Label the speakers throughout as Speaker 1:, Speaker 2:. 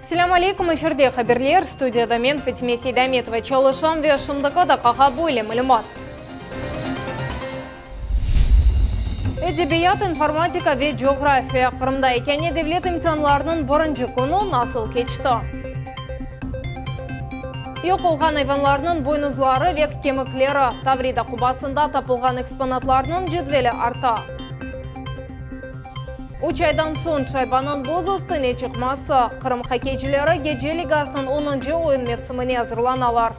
Speaker 1: Selâm aleyküm, efirde haberler, studiyada men, Fatime Seydametova, çalışam ve şimdiki daqqağa böyle malümat. Edebiyat, informatika ve coğrafiya. Qırımda yekâne devlet imtianlarınıñ birinci künü nasıl keçti? Yoq olğan ayvanlarnıñ boynuzları ve kemikleri, Tavrida qubasında tapılğan eksponatlarnıñ cedveli arta. Üç aydan soñ şaybanıñ buz üstüne çıqması, Qırım hokkeycileri gece ligasınıñ onuncı oyun mevsimine azırlanalar.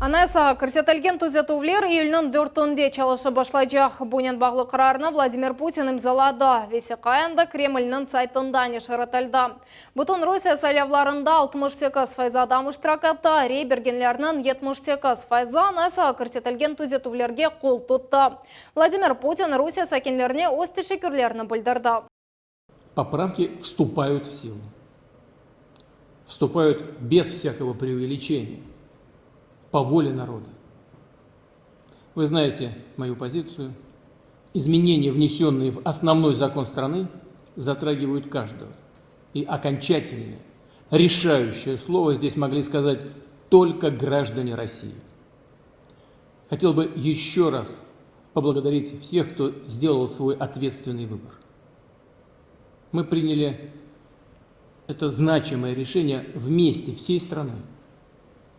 Speaker 1: Anayasağa kirsetilgen tüzetüvler iyülniñ dörtünde çalışıp başlaycaq. Bunen bağlı qararnı Vladimir Putin imzaladı. Vesiqa endi Kremlniñ saytında neşir etildi. Bütün Rusiye saylavlarında 68% adam iştirak etti, rey bergenlerniñ 78%-ı Anayasağa kirsetilgen tüzetüvlerge qol tuttı. Vladimir Putin Rusiye sakinlerine öz teşekkürlerini bildirdi.
Speaker 2: Popravki vstupayut v silu. Vstupayut bez vsyakogo preuveliçeniya, po vole naroda. Vı znaete moyu pozitsiyu, izmeneniya, vnesennıye v osnovnoy zakon strany, zatragivayut každogo. I okonçatelnoye, reşayuşçeye slovo zdes mogli skazat tolko grajdane Rossii. Hotel bı eşçe raz poblagodarit vseh, kto sdelal svoy otvetstvennyy vıbor. Мы приняли это значимое решение вместе, всей страной.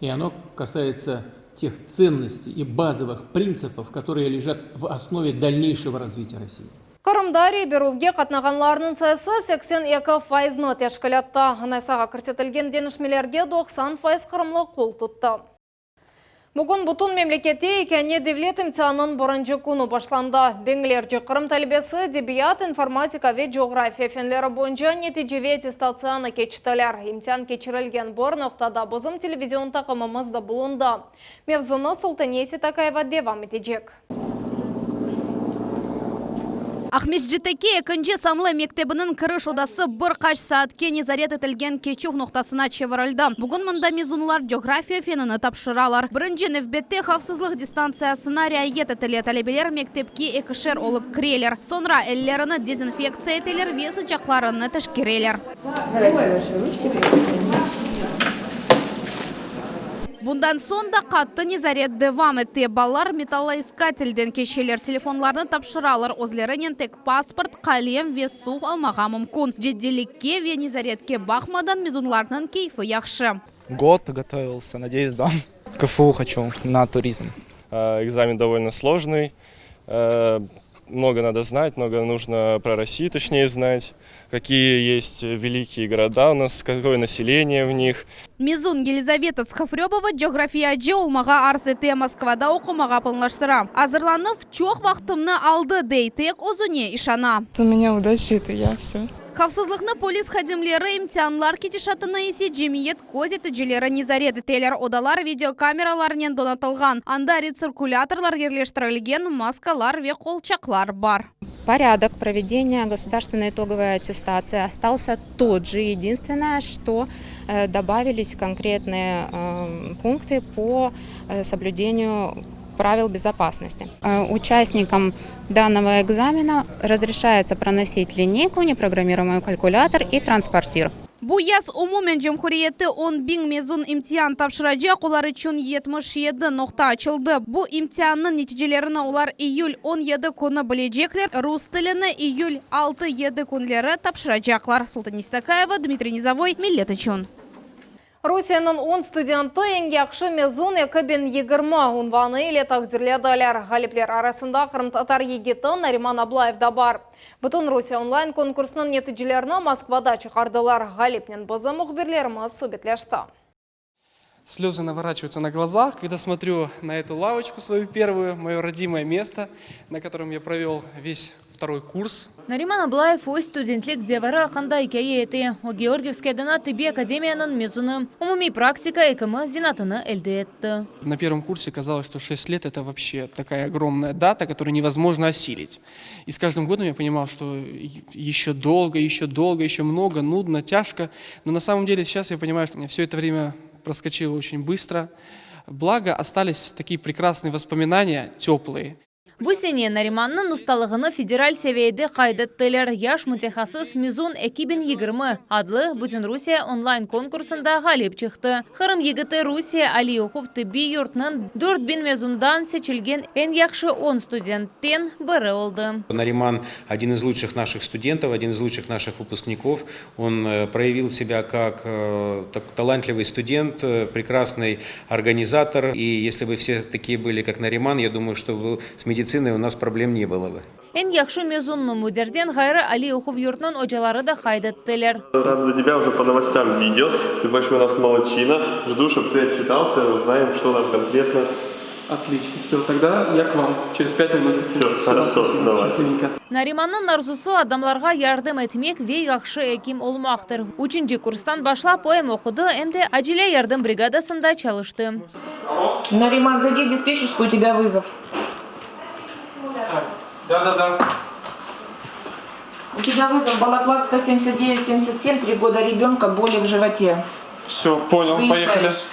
Speaker 2: И оно касается тех ценностей и базовых принципов, которые лежат в основе дальнейшего развития России.
Speaker 1: Qırımda rey berüvge qatnağanlarnıñ sayısı 82 faizni teşkil etti. Anayasağa kirsetilgen deñişmelerge 90% qırımlı qol tuttı. Bugün bütün memlekette yekâne devlet imtianınıñ birinci künü başlandı. Biñlerce Qırım talebesi edebiyat, informatika ve coğrafiya fenleri boyunca neticeviy attestatsiyanı keçtiler. İmtian keçirilgen bir noqtada bizim televizion taqımımız da bulundı. Mevzunı Sultaniye Seytakayeva devam etecek.
Speaker 3: Aqmescitteki ekinci sanlı mektebiniñ kiriş odası bir qaç saatke nezaret etilgen keçüv noqtasına çevirildi. Bugün mında mezunlar coğrafiya fenini tapşıralar. Birinci nevbette havfsızlıq distantsiyasına riayet etile, talebeler mektepke ekişer olıp kireler, soñra ellerini dezinfektsiya eteler ve sıcaqlarını teşkereler. Bundan soñ da qattı nezaret devam ete. Balalar metalloiskatelden keçeler, telefonlarnı tapşıralar, özlerinen tek pasport, qalem ve suv almağa mümkün. Ciddilikke ve nezaretke baqmadan, mezunlarnıñ keyfi yahşı.
Speaker 4: God готовился, надеюсь, сдам. КФУ хочу на туризм.
Speaker 5: Экзамен довольно сложный, много надо знать, много нужно про Россию, точнее, знать, какие есть великие города у нас, какое население в них.
Speaker 3: Mezun Yelizaveta Tskhofröbova coğrafiyacı olmağa arz ete, Moskvada oqumağa planlaştıra. Azırlanuv çoq vaqtımnı aldı, dey, tek özüne işana.
Speaker 6: У меня удача, это я, все.
Speaker 3: Havfsızlıqnı polis hadimleri, imtianlar ketişatını ise cemiyet köz eticileri nezaret eteler. Odalar videokameralarnen donatılğan, anda retsirkulâtorlar yerleştirilgen, maskalar ve qolçaqlar bar.
Speaker 7: Порядок проведения государственной итоговой аттестации остался тот же. Единственное, что добавились конкретные пункты по соблюдению правил безопасности. Участникам данного экзамена разрешается проносить линейку, непрограммируемый калькулятор и транспортир.
Speaker 3: Bu yaz umumen cumhuriyette on biñ mezun imtian tapşıracaq, olar içün 77 noqta açıldı. Bu imtiannıñ neticelerini olar iyül 17 künü bilecekler, rus tilini iyül altı-yedi künleri tapşıracaqlar. Sultaniye Seytakayeva, Dmitriy Nizovoy, Millet içün.
Speaker 1: Rusiyeniñ on studenti eñ yahşı mezun 2020 unvanı ile taqdirlediler. Ğalipler arasında qırımtatar yigiti Nariman Ablayev da bar. Bütün Rusiye onlayn konkursınıñ neticelerini Moskvada çıqardılar. Ğalipnen bizim mühbirlerimiz subetleşti.
Speaker 8: Слезы наворачиваются на глазах, когда смотрю на эту лавочку свою первую, мое родимое место, на котором я провел весь второй курс.
Speaker 9: Nariman Ablayev öz studentlik devri aqqında ikâye ete. O, Georgiyevskiy adına tibbiy akademiyanıñ mezunı, umumiy praktika ekimi zenaatını elde etti.
Speaker 8: На первом курсе казалось, что 6 лет это вообще такая огромная дата, которую невозможно осилить. И с каждым годом я понимал, что еще долго, еще долго, еще много, нудно, тяжко. Но на самом деле сейчас я понимаю, что все это время проскочило очень быстро. Благо, остались такие прекрасные воспоминания, теплые.
Speaker 9: Bu sene Narimannıñ ustalığını federal seviyede qayd ettiler. Yaş mütehassıs Mezun 2020 adlı Bütünrusiye online konkursında ğalip çıqtı. Qırım yigiti Rusiye aliy oquv tibbiy yurtnıñ 4000 mezundan seçilgen eñ yahşı on studentten biri oldı.
Speaker 10: Nariman один из лучших наших студентов, один из лучших наших выпускников. Он проявил себя как талантливый студент, прекрасный организатор. И если бы все такие были, как Нариман, я думаю, что с медициной у нас проблем не было бы.
Speaker 9: Eñ yahşı mezunnı müdirden ğayrı aliy oquv yurtnıñ ocaları da qayd ettiler.
Speaker 5: Рад за тебя, уже по новостям видел. Ты большой у нас молодчина. Жду, чтобы ты отчитался, узнаем, что там конкретно.
Speaker 8: Отлично. Все, тогда я к вам. Через 5 минут.
Speaker 5: Все, хорошо,
Speaker 8: Спасибо.
Speaker 5: давай.
Speaker 8: Счастливенько.
Speaker 9: Narimannıñ arzusı adamlarğa yardım etmek ve yahşı ekim olmaqtır. Üçünci kurstan başlap o em oqudı, em de acele yardım brigadasında çalıştı.
Speaker 11: Нариман, зайди в диспетчерскую, у тебя вызов.
Speaker 8: Да-да-да.
Speaker 11: У тебя вызов Балаклавская 79-77, 3 года ребенка, боли в животе.
Speaker 8: Все, понял, поехали.
Speaker 11: Выезжаешь.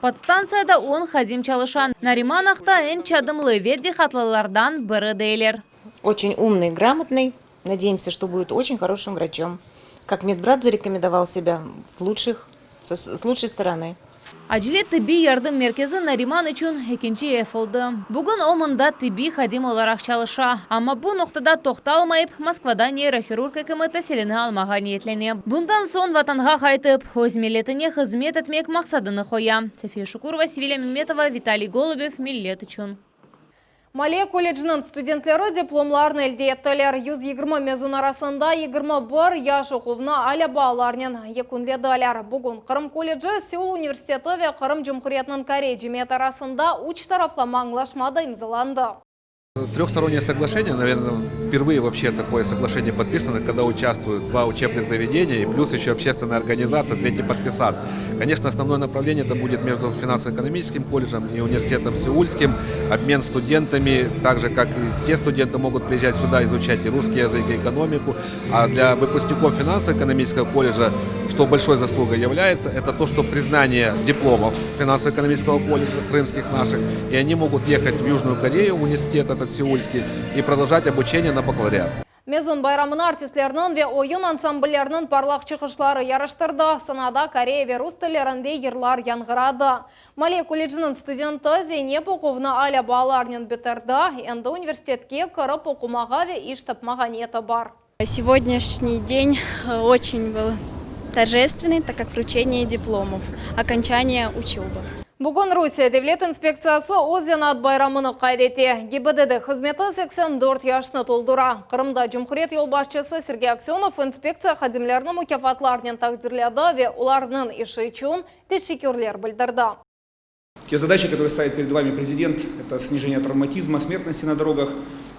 Speaker 9: Podstantsiyada 10 hadim çalışa. Nariman aqta eñ çadımlı ve diqqatlılardan biri deyler.
Speaker 12: Очень умный, грамотный. Надеемся, что будет очень хорошим врачом. Как медбрат зарекомендовал себя в лучших, с лучшей стороны.
Speaker 9: Acele tibbiy yardım merkezi Nariman içün ekinci ev oldı. Bugün o mında tibbiy hadim olaraq çalışa. Amma bu noqtada toqtalmayıp Moskvada neyrohirurg ekimi tasilini almağa niyetlene. Bundan soñ vatanğa qaytıp, öz milletine hızmet etmek maqsadını qoya. Safiye Şukurova, Sevilya Меметова, Виталий Голубев, Millet içün.
Speaker 1: Maliye kolleciniñ studentleri diplomlarını elde ettiler. 120 mezun arasında 21 yaş oquvnı alâ baalarnen yekünlediler. Bugün Qırım kolleci, Seul universiteti ve Qırım Cumhuriyetiniñ Korey cemiyeti arasında üç taraflama añlaşma da imzalandı.
Speaker 13: Трехстороннее соглашение, наверное, впервые вообще такое соглашение подписано, когда участвуют два учебных заведения и плюс еще общественная организация, третий подписант. Конечно, основное направление это будет между финансово-экономическим колледжем и университетом Сеульским, обмен студентами, так же как и те студенты могут приезжать сюда изучать и русский язык, и экономику. А для выпускников финансово-экономического колледжа, что большой заслугой является, это то, что признание дипломов финансово-экономического колледжа, крымских наших, и они могут ехать в Южную Корею, в университет этот Сеульский, и продолжать обучение на бакалавриат.
Speaker 1: Mezun bayramını artistlerniñ ve oyun ansamblleriniñ parlaq çıqışları yaraştırdı. Sanada Koreya ve rus tillerinde yırlar yañğıradı. Maliye kolleciniñ studenti Zeynep oquvnı alâ baalarnen bitirdi. Endi universitetke kirip oqumağa ve iş tapmağa niyeti bar.
Speaker 14: Сегодняшний день э, очень был торжественный, так как вручение дипломов, окончание учебы.
Speaker 1: Bugün Rusiye Devlet inspektsiyası öz zenaat bayramını qayd ete. GİBDD hızmeti 84 yaşını toldura. Qırımda Cumhuriyet yolbaşçısı Sergey Aksenov inspektsiya hadimlerini mukâfatlarnen taqdirledi ve olarnıñ işi içün teşekkürler bildirdi.
Speaker 15: Те задачи, которые ставит перед вами президент, это снижение травматизма, смертности на дорогах.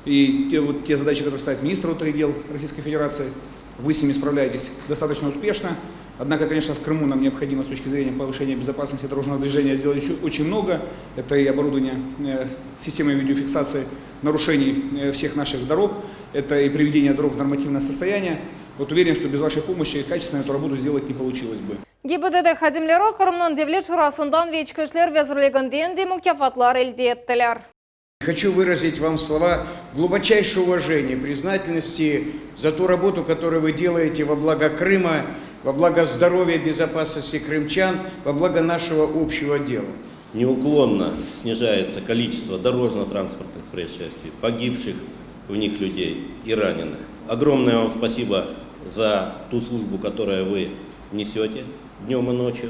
Speaker 15: И те, вот, те задачи, которые ставит министр внутренних дел Российской Федерации, вы с ними справляетесь достаточно успешно. Однако, конечно, в Крыму нам необходимо с точки зрения повышения безопасности дорожного движения сделать еще очень много. Это и оборудование э, системы видеофиксации нарушений э, всех наших дорог, это и приведение дорог в нормативное состояние. Вот уверен, что без вашей помощи качественно эту работу сделать не получилось бы.
Speaker 1: GİBDD hadimleri Qırımnıñ Devlet Şurasından ve İçki işler Vezirliginden de mukâfatlar elde ettiler.
Speaker 16: Хочу выразить вам слова глубочайшего уважения, признательности за ту работу, которую вы делаете во благо Крыма, во благо здоровья и безопасности крымчан, во благо нашего общего дела.
Speaker 17: Неуклонно снижается количество дорожно-транспортных происшествий, погибших в них людей и раненых. Огромное вам спасибо за ту службу, которую вы несете днем и ночью.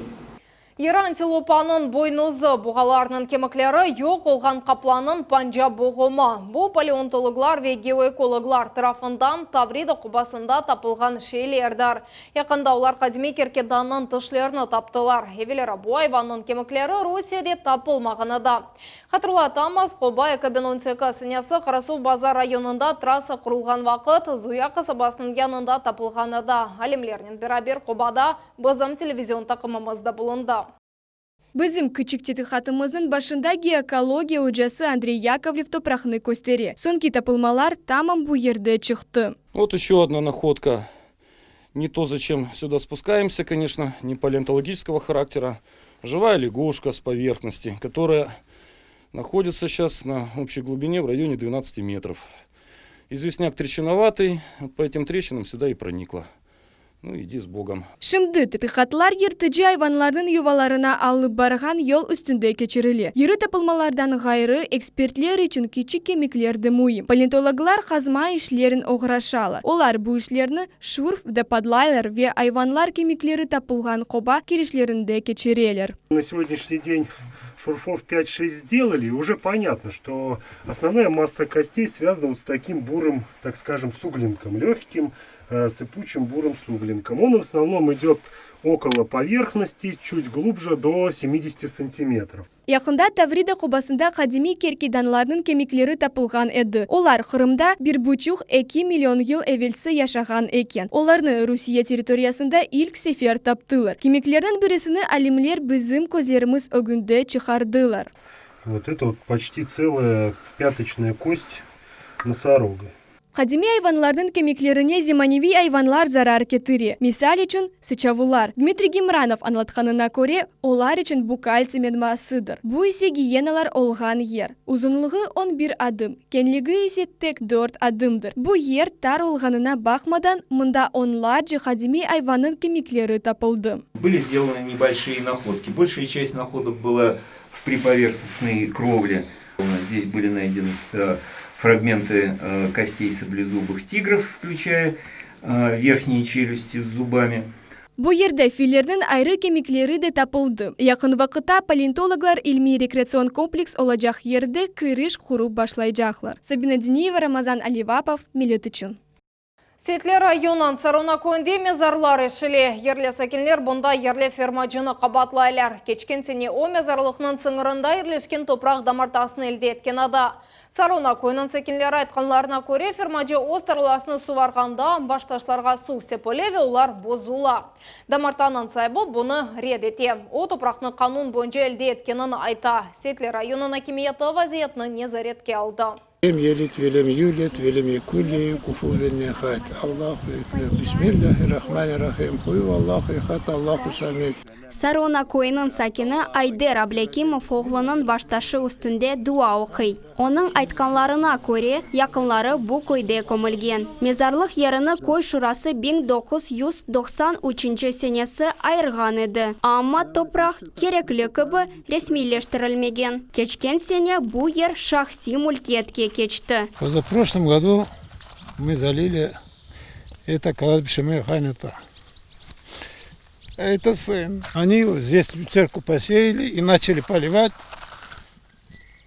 Speaker 1: Iri antilopanıñ boynuzı, buğalarnıñ kemikleri yoq olğan qaplannıñ panca buğumı. Bu paleontologlar ve geoekologlar tarafından Tavrida qobasında tapılğan şeylerdir. Yaqında olar qadimiy kerkedannıñ tişlerini taptılar. Evelleri bu ayvannıñ kemikleri Rusiyede tapılmağan edi. Hatırlatamız, qoba 2018 senesi Qarasuvbazar rayonında trassa qurulğan vaqıt Zuya qasabasınıñ yanında tapılğan edi. Alimlernen beraber qobada bizim televizion taqımımız da bulundı.
Speaker 18: Bizim kiçik tedqiqatımıznıñ başında geoekologiya ocası Andrey Yakovlev topraqnı köstere. Soñki tapılmalar tamam bu yerde çıqtı.
Speaker 19: Вот еще одна находка. Не то, зачем сюда спускаемся, конечно, не палеонтологического характера. Живая лягушка с поверхности, которая, Находится сейчас на общей глубине в районе 12 метров. Известняк трещиноватый, по этим трещинам сюда и проникло. Ну, иди с Богом.
Speaker 18: Şimdi tedqiqatlar yırtıcı ayvanlarnıñ yuvalarına alıp barğan yol üstünde keçirile. Yeri tapılmalardan ğayrı, ekspertler içün kiçik kemikler de müim. Paleontologlar qazma işleren oğraşalar. Olar bu işlerni şurf dep adlaylar ve ayvanlar kemikleri tapılğan qoba kirişlerinde keçireler.
Speaker 20: На сегодняшний день шурфов 5-6 сделали, и уже понятно, что основная масса костей связана вот с таким бурым, так скажем, суглинком, легким, э, сыпучим бурым суглинком. Он в основном идет около поверхности, чуть глубже до 70 сантиметров.
Speaker 18: Yaqında Tavrida qobasında qadimiy kerkedanlarnıñ kemikleri tapılğan edi. Olar Qırımda bir buçuq, eki million yıl evelsi yaşağan eken. Olarnı Rusiye territoriyasında ilk sefer taptılar. Kemiklerniñ birisini alimler bizim közlerimiz ögünde çıqardılar.
Speaker 20: Вот это вот почти целая пяточная кость носорога.
Speaker 18: Qadimiy ayvanlarnıñ kemiklerine zemaneviy ayvanlar zarar ketire. Misal içün, sıçavullar. Dmitriy Gimranov añlatqanına köre, olar içün bu kaltsiy menbaasıdır. Bu ise giyenalar olğan yer. Uzunlığı on bir adım, keñligi ise tek dört adımdır. Bu yer tar olğanına baqmadan, mında onlarca qadimiy ayvannıñ kemikleri tapıldı.
Speaker 21: Были сделаны небольшие находки. Большая часть находок была в приповерхностной кровле. У нас здесь были найдены э, фрагменты э, костей саблезубых тигров, включая э, верхние челюсти с зубами.
Speaker 18: Bu yerde fillerniñ ayrı kemikleri de tapıldı. Yaqın vaqıtta paleontologlar ilmiy-rekreatsion kompleks olacaq yerde kiriş qurıp başlaycaqlar. Sabina Diniyeva, Ramazan Alivapov, Millet içün.
Speaker 1: Seyitler rayonınıñ Sarona köyünde mezarlar eşile. Yerli sakinler bunda yerli fermacını qabaatlaylar. Keçken sene o mezarlıqnıñ sıñırında yerleşken topraq damartasını elde etken edi. Sarona köyüniñ sakinleri aytqanlarına köre, fermacı öz tarlasını suvarğanda baştaşlarğa suv sepile ve olar bozula. Damartanıñ saibi bunı red ete. O topraqnı qanun boyunca elde etkenini ayta. Seyitler rayonınıñ akimiyeti vaziyetni nezaretke aldı.
Speaker 22: Lem yelid ve lem yulad ve lem yekun lehu kufuven ehad. Allahu ekber. Bismillahirrahmanirrahim. Qul huvallahu ehad, Allahu samed.
Speaker 14: Sarona köyüniñ sakini Ayder Ablâkimov oğlunıñ baştaşı üstünde dua oquy. Onıñ aytqanlarına köre, yaqınları bu köyde kömülgen. Mezarlıq yerini köy şurası 1993 senesi ayırğan edi, amma topraq kerekli kibi resmiyleştirilmegen. Keçken sene bu yer şahsiy mülkiyetke keçti.
Speaker 22: Позапрошлом году мы залили это кладбище Механета. Это сын. Они здесь люцерку посеяли и начали поливать.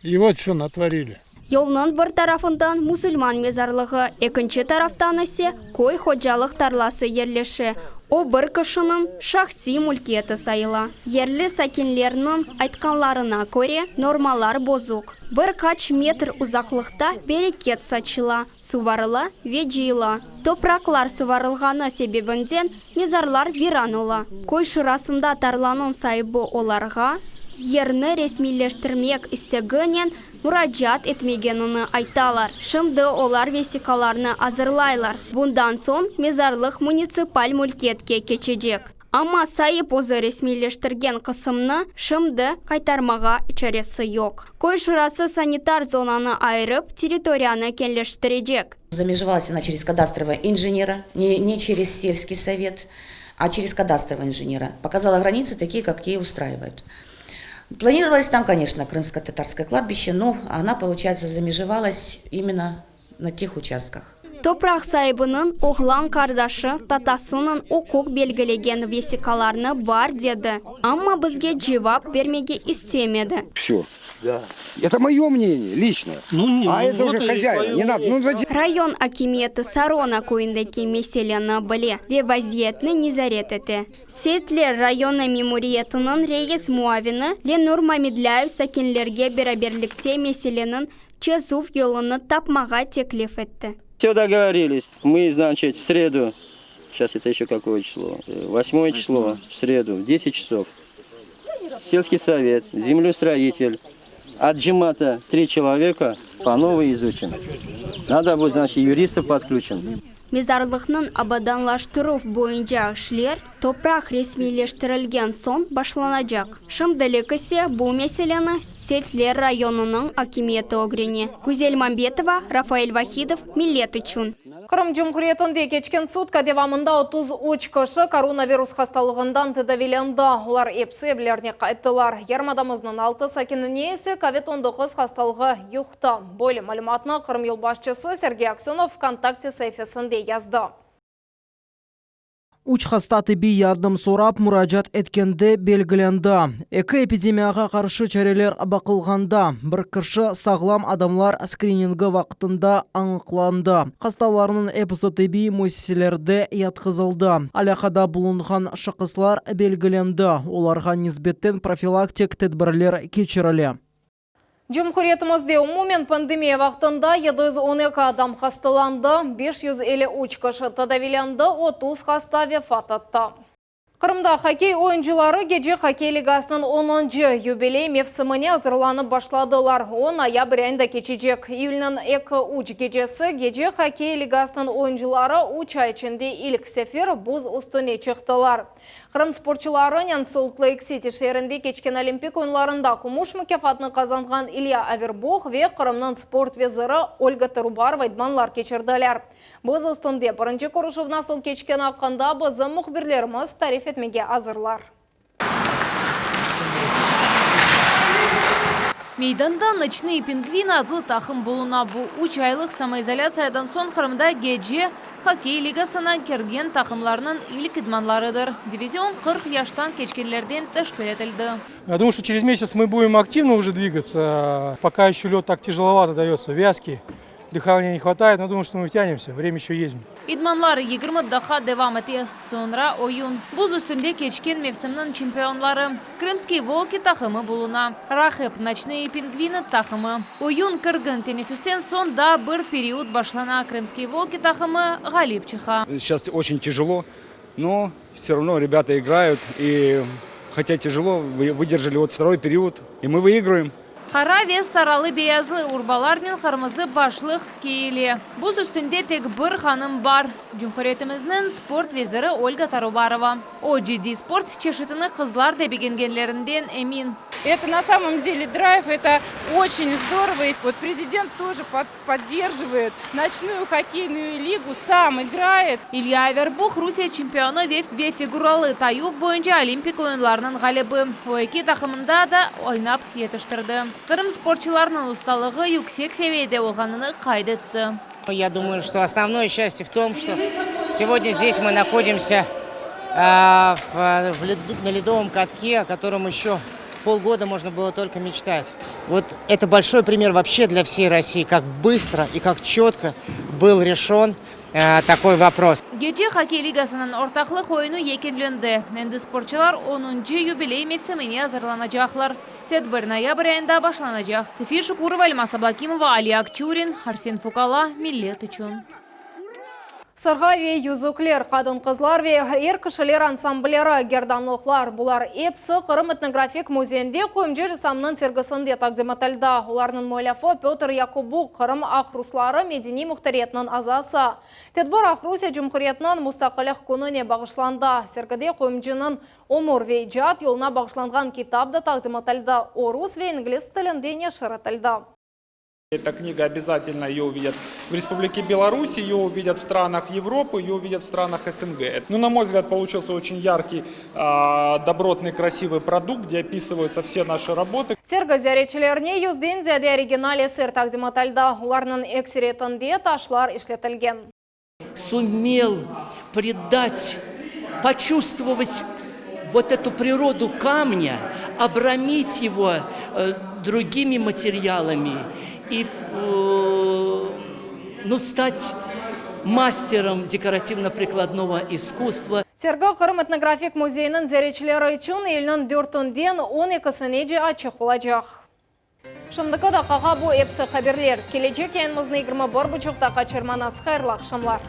Speaker 22: И вот что натворили.
Speaker 14: Yolnıñ bir tarafından musulman mezarlığı, ekinci taraftan ise köy hocalıq tarlası yerleşe. O bir kişiniñ şahsiy mülkiyeti sayıla. Yerli sakinlerniñ aytqanlarına köre, normalar bozuq. Bir qaç metr uzaqlıqta bereket saçıla, suvarıla ve cıyıla. Topraqlar suvarılğanı sebebinden mezarlar viran ola. Köy şurasında tarlanıñ saibi olarğa yerni resmiyleştirmek isteginen muracaat etmegenini aytalar. Şimdi olar vesiqalarnı azırlaylar. Bundan soñ mezarlıq munitsipal mülkiyetke keçecek. Amma saip özü resmiyleştirgen qısımnı şimdi qaytarmağa çaresi yoq. Köy şurası sanitar zonanı ayırıp, territoriyanı keñleştirecek.
Speaker 12: Замежевалась она через кадастрового инженера, не, не через сельский совет, а через кадастрового инженера. Показала границы такие, какие устраивают. Планировалось там, конечно, крымско-татарское кладбище, но она, получается, замежевалась именно на тех участках.
Speaker 14: Topraq saibiniñ oğlan qardaşı tatasınıñ uquq belgilegen vesiqalarnı bar dedi. Amma bizge cevap bermege istemedi.
Speaker 23: Все. Да. Это мое мнение личное. Ну, а это уже хозяин. Не надо. Ну, зачем?
Speaker 14: Rayon akimiyeti Sarona köyündeki meseleni bile ve vaziyetni nezaret ete. Seyitler rayonı memuriyetiniñ reis muavini Lenur Mamedlâyev sakinlerge beraberlikte meseleniñ çezüv yolunı tapmağa teklif etti.
Speaker 24: Все договорились. Мы, значит, в среду, сейчас это еще какое число? Э, Восьмое число, в среду, в 10 часов. Сельский совет, землеустроитель, от Джимата три человека, по новой изучим. Надо будет, значит, юристов подключим.
Speaker 14: Mezarlıqnıñ abadanlaştıruv boyunca işler topraq resmiyleştirilgen soñ başlanacaq. Şimdilik ise bu meseleni Seltler rayonınıñ akimiyeti ögrene. Güzel Mambetova, Rafael Vahidov, Millet içün.
Speaker 1: Qırım Cumhuriyetinde keçken sutka devamında 33 kişi koronavirus hastalığından tedaviylendi. Olar episi evlerine qayttılar. Yarımadamıznıñ altı sakinine ise kovid 19 hastalığı yuqtı. Böyle malümatnı Qırım yolbaşçısı Sergey Aksönov VKontakte saifesinde yazdı.
Speaker 2: Üç hasta tibbiy yardım sorap muracaat etkende belgilendi. Eki epidemiyağa qarşı çareler baqılğanda, bir kişi sağlam adamlar skriningi vaqtında añıqlandı. Hastalarnıñ episi tibbiy müessiselerde yatqızıldı. Alâqada bulunğan şahıslar belgilendi, olarğa nisbeten profilaktik tedbirler keçirile.
Speaker 1: Cumhuriyetimizde umumen pandemiya vaqtında 712 adam hastalandı, 553 kişi tedaviylendi, 30 hasta vefat etti. Qırımda hokkey oyuncıları Gece hokkey ligasınıñ onuncı yubiley mevsimine azırlanıp başladılar. O, noyabr ayında keçecek. İyülniñ eki-üç gecesi Gece hokkey ligasınıñ oyuncıları üç ay içinde ilk sefer buz üstüne çıqtılar. Qırım sportçularınen Solt Leyk Siti şeerinde keçken Olimpik oyunlarında kümüş mukâfatnı qazanğan İlya Averbuh ve Qırımnıñ sport veziri Olga Terubarova idmanlar keçirdiler. Buz üstünde birinci körüşüv nasıl keçkeni aqqında bizim mühbirlerimiz tarif etmege azırlar.
Speaker 9: Meydanda Noçnıye pingvini adlı taqım buluna. Bu üç aylıq samoizolâtsiyadan soñ Qırımda gece hokkey ligasına kirgen taqımlarnıñ ilk idmanlarıdır. Divizion 40 yaştan keçkenlerden teşkil etildi.
Speaker 4: Я думаю, что через месяц мы будем активно уже двигаться. Пока еще лед так тяжеловато дается, вязкий. Дыхания не хватает, но думаю, что мы втянемся, время еще есть.
Speaker 9: İdmanlar 20 daqqa devam ete, soñra oyun. Buz üstünde keçken mevsimniñ çempionları, Krımskiy volki taqımı buluna. Raqip, Noçnıye pingvini taqımı. Oyun kirgin teneffüsten soñ daa bir period başlana, Krımskiy volki taqımı ğalip çıqa.
Speaker 6: Сейчас очень тяжело, но все равно ребята играют, и хотя тяжело, выдержали вот второй период, и мы выигрываем.
Speaker 9: Qara ve sarılı-beyazlı urbalarnen qırmızı başlıq kiyile. Buz üstünde tek bir hanım bar, cumhuriyetimizniñ sport veziri Olga Tarubarova. O, ciddiy sport çeşitini qızlar da begengenlerinden emin.
Speaker 7: Это на самом деле драйв, это очень здорово. И вот президент тоже поддерживает ночную хоккейную лигу, сам играет.
Speaker 9: İlya Averbuh, Rusiye çempionı ve figuralı tayuv boyunca Olimpik oyunlarınıñ ğalibi. O, eki taqımında da oynap yetiştirdi. Qırım sportçılarınıñ ustalığı yüksek seviyede olğanını qayd etti.
Speaker 25: Я думаю, что основное счастье в том, что сегодня здесь мы находимся на ледовом катке, о котором еще полгода можно было только мечтать. Вот это большой пример вообще для всей России, как быстро и как четко был решен такой вопрос.
Speaker 9: Gece hokkey ligasınıñ ortaqlıq oyunı yekünlendi. Endi sportçılar onuncı yubiley mevsimine azırlanacaqlar. Tedbir noyabr ayında başlanacaq. Sefiye Şukurova, Elmaz Ablakimova, Ali Akçurin, Arsen Fukala, Millet içün.
Speaker 1: Sırğa ve yüzükler, qadın-qızlar ve er kişiler ansamblleri, gerdanlıqlar, bular episi Qırım etnografik müzeyinde quyumcı ressamnıñ sergisinde taqdim etildi. Olarnıñ müellifi Pötr Yakubuk, Qırım Aqrusları medeniy muhtariyetiniñ azası. Tedbir Aqrusiye Cumhuriyetiniñ mustaqillik kününe bağışlandı. Sergide quyumcınıñ ömür ve icat yoluna bağışlanğan kitap da taqdim etildi, o rus ve ingliz tilinde neşir etildi.
Speaker 26: Эта книга обязательно ее увидят в Республике Беларусь, ее увидят в странах Европы, ее увидят в странах СНГ. Ну, на мой взгляд, получился очень яркий, добротный, красивый продукт, где описываются все наши работы.
Speaker 1: Sergi ziyaretçilerine yüzden ziyade original eser taqdim etildi. Olarnıñ ekseriyetinde taşlar işletilgen.
Speaker 27: Сумел придать, почувствовать вот эту природу камня, обрамить его другими материалами и ну, стать мастером декоративно-прикладного искусства.
Speaker 1: Sergi Qırım etnografik müzeyiniñ ziyaretçileri içün iyülniñ dörtünden on ekisinece açıq olacaq. Şimdiki daqqağa bu episi haberler. Kelecek yayınımıznı 21.30-da qaçırmañız. Hayırlı aqşamlar.